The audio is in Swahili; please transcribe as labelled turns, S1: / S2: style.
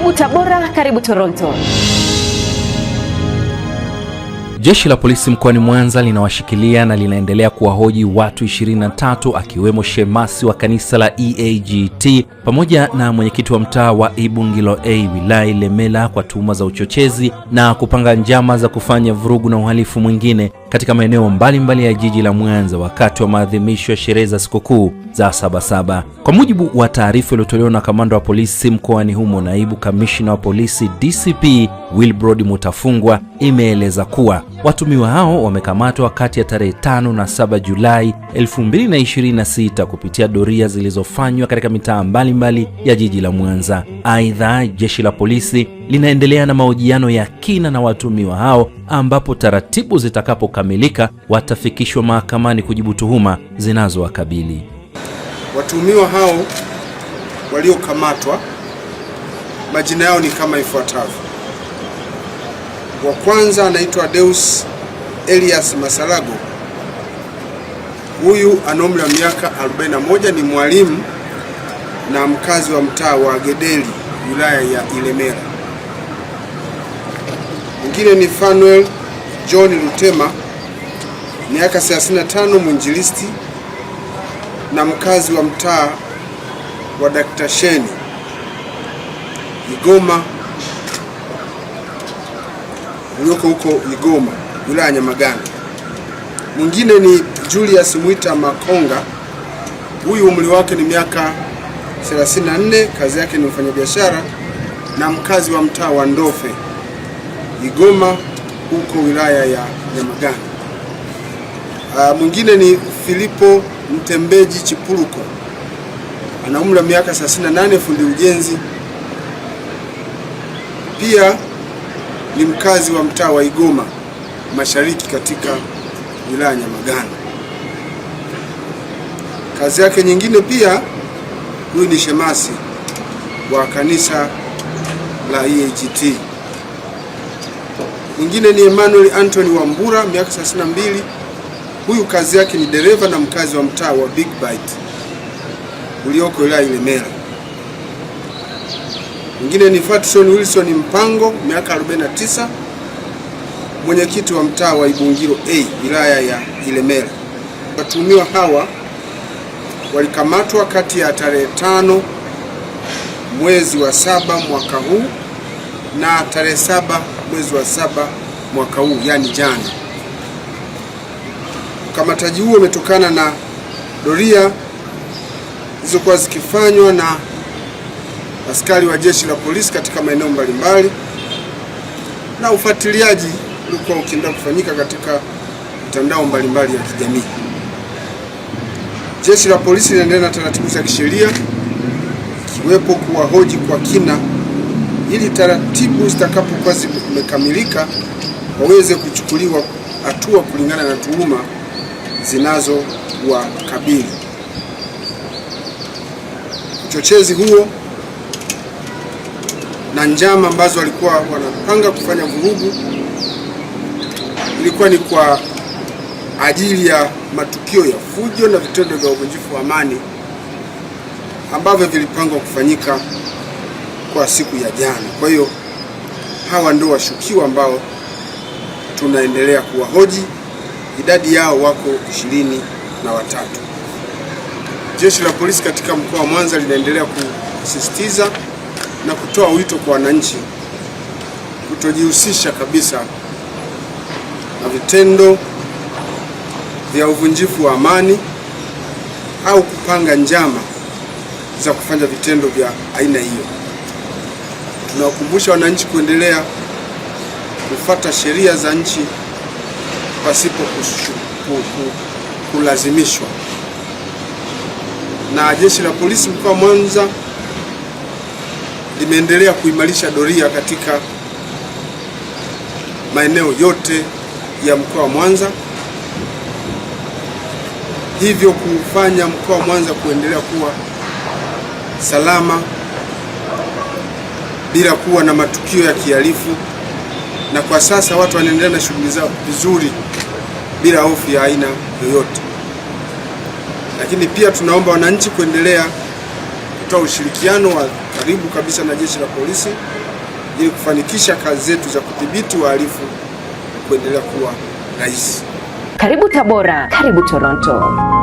S1: Karibu Tabora, karibu Toronto.
S2: Jeshi la polisi mkoani Mwanza linawashikilia na linaendelea kuwahoji watu 23 akiwemo shemasi wa kanisa la EAGT pamoja na mwenyekiti wa mtaa wa Ibungilo A wilaya Ilemela kwa tuhuma za uchochezi na kupanga njama za kufanya vurugu na uhalifu mwingine katika maeneo mbalimbali ya jiji la Mwanza wakati wa maadhimisho ya sherehe za sikukuu za Sabasaba. Kwa mujibu wa taarifa iliyotolewa na kamanda wa polisi mkoani humo, naibu kamishna wa polisi DCP Wilbrod Mutafungwa, imeeleza kuwa watumiwa hao wamekamatwa kati ya tarehe 5 na 7 Julai 2026 kupitia doria zilizofanywa katika mitaa mbalimbali ya jiji la Mwanza. Aidha, jeshi la polisi linaendelea na mahojiano ya kina na watumiwa hao, ambapo taratibu zitakapokamilika watafikishwa mahakamani kujibu tuhuma zinazowakabili.
S3: Watuhumiwa hao waliokamatwa majina yao ni kama ifuatavyo. Wa kwanza anaitwa Deus Elias Masalago, huyu ana umri wa miaka 41, ni mwalimu na mkazi wa mtaa wa Gedeli wilaya ya Ilemela. Mwingine ni Fanuel John Lutema, miaka 35, mwinjilisti na mkazi wa mtaa wa Dr. Sheni Igoma ulioko huko Igoma wilaya ya Nyamagana. Mwingine ni Julius Mwita Makonga, huyu umri wake ni miaka 34, kazi yake ni mfanyabiashara na mkazi wa mtaa wa Ndofe Igoma huko wilaya ya Nyamagana. Mwingine ni Filipo Mtembeji Chipuruko, ana umri wa miaka 38, fundi ujenzi, pia ni mkazi wa mtaa wa Igoma Mashariki katika wilaya ya Nyamagana. Kazi yake nyingine pia, huyu ni shemasi wa kanisa la EAGT. Mwingine ni Emmanuel Anthony Wambura, miaka 32. Huyu kazi yake ni dereva na mkazi wa mtaa wa Big Bite ulioko wilaya Ilemela. Mwingine ni Fatson Wilson Mpango, miaka 49, mwenyekiti wa mtaa wa Ibungilo A wilaya ya Ilemela. Watuhumiwa hawa walikamatwa kati ya tarehe 5 mwezi wa 7 mwaka huu na tarehe 7 mwezi wa 7 mwaka huu, yani jana. Ukamataji huo umetokana na doria zilizokuwa zikifanywa na askari wa jeshi la polisi katika maeneo mbalimbali na ufuatiliaji ulikuwa ukienda kufanyika katika mitandao mbalimbali ya kijamii. Jeshi la polisi linaendelea na taratibu za kisheria ikiwepo kuwahoji kwa kina ili taratibu zitakapokuwa zimekamilika waweze kuchukuliwa hatua kulingana na tuhuma zinazowakabili. Uchochezi huo na njama ambazo walikuwa wanapanga kufanya vurugu ilikuwa ni kwa ajili ya matukio ya fujo na vitendo vya uvunjifu wa amani ambavyo vilipangwa kufanyika kwa siku ya jana. Kwa hiyo hawa ndio washukiwa ambao tunaendelea kuwahoji. Idadi yao wako 23. Jeshi la polisi katika mkoa wa Mwanza linaendelea kusisitiza na kutoa wito kwa wananchi kutojihusisha kabisa na vitendo vya uvunjifu wa amani au kupanga njama za kufanya vitendo vya aina hiyo. Tunawakumbusha wananchi kuendelea kufuata sheria za nchi pasipo kulazimishwa. Na jeshi la polisi mkoa wa Mwanza limeendelea kuimarisha doria katika maeneo yote ya mkoa wa Mwanza, hivyo kufanya mkoa wa Mwanza kuendelea kuwa salama bila kuwa na matukio ya kihalifu, na kwa sasa watu wanaendelea na shughuli zao vizuri bila hofu ya aina yoyote. Lakini pia tunaomba wananchi kuendelea kutoa ushirikiano wa karibu kabisa na jeshi la polisi ili kufanikisha kazi zetu za kudhibiti wahalifu kuendelea kuwa rahisi.
S1: Karibu Tabora, karibu Toronto.